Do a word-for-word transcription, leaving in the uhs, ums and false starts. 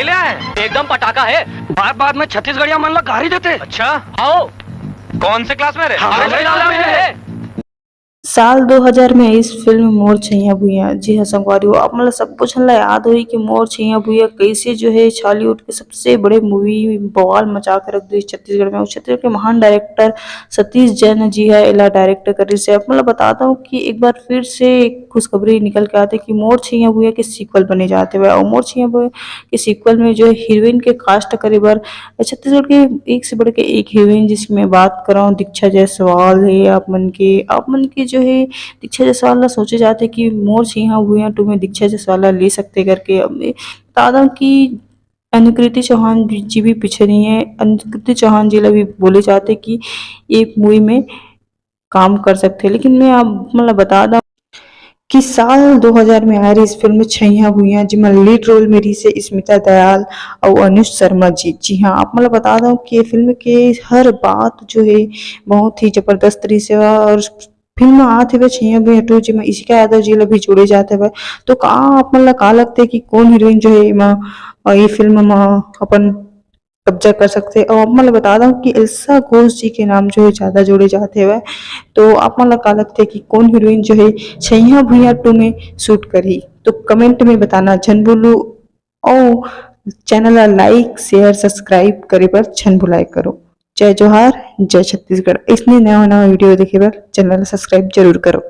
ले आए, एकदम पटाखा है। बात बात में छत्तीसगढ़िया मन ला गारी देते। अच्छा, आओ। कौन से क्लास में रे? साल दो हज़ार में इस फिल्म मोर छैया भुइया, जी हाँ संगवारी हो, आप मतलब सबको झन ला याद होही कि मोर छैया भुइया कैसे जो है छॉलीवुड के सबसे बड़े मूवी बवाल मचा के रख दी छत्तीसगढ़ में। और छत्तीसगढ़ के महान डायरेक्टर सतीश जैन जी है एला डायरेक्ट करिस है। आप मतलब बताता हूँ कि एक बार फिर से एक खुशखबरी निकल के आते कि मोर छैया भुइया के सीक्वल बने जाते हुए और मोर छैया भुइया के सीक्वल में जो है हीरोइन के कास्ट करे बर छत्तीसगढ़ के एक से बढ़ के एक हीरोइन जिसकी मैं बात कर रहा हूँ दीक्षा जायसवाल है। आप मन के आप मन के जो है दीक्षा जायसवाल ला सोचे जाते कि मोर छैया भुइया टू में दीक्षा जायसवाल ला ले सकते करके। अब मैं बता दूँ कि अनुकृति चौहान जी भी पीछे नहीं है। अनुकृति चौहान जी ला भी बोले जाते कि एक मूवी में काम कर सकते हैं। लेकिन मैं आप मतलब बता दूँ कि साल दो हज़ार में आ रही इस फिल्म छैया भुइया जिमा लीड रोल में रही से स्मिता दयाल और अनुज शर्मा जी। जी हाँ, आप मतलब बता दूँ कि ये फिल्म के हर बात जो है बहुत ही जबरदस्त रही से और फिल्म आत हवे छैया भुइया टू जिमा इशिका यादव जी ला भी जोड़े जात हवे। तो का आप मन ला का लगते कि कौन हीरोइन जो है एमा ये फिल्म में अपन कब्जा कर सकते। और आप मन ला बता दूँ कि एल्सा घोष जी के नाम जो है ज्यादा जोड़े जाते हवे। तो आप मन ला का लगते कि कौन हीरोइन जो है छैया भुइया टू में सूट करही? तो कमेंट में बताना झन भूलू और चैनल ला लाइक शेयर सब्सक्राइब करे बर झन भुलाए करो। जय जोहार, जय छत्तीसगढ़। इसने नवा नवा वीडियो देखे बर चैनल ला सब्सक्राइब जरूर करो।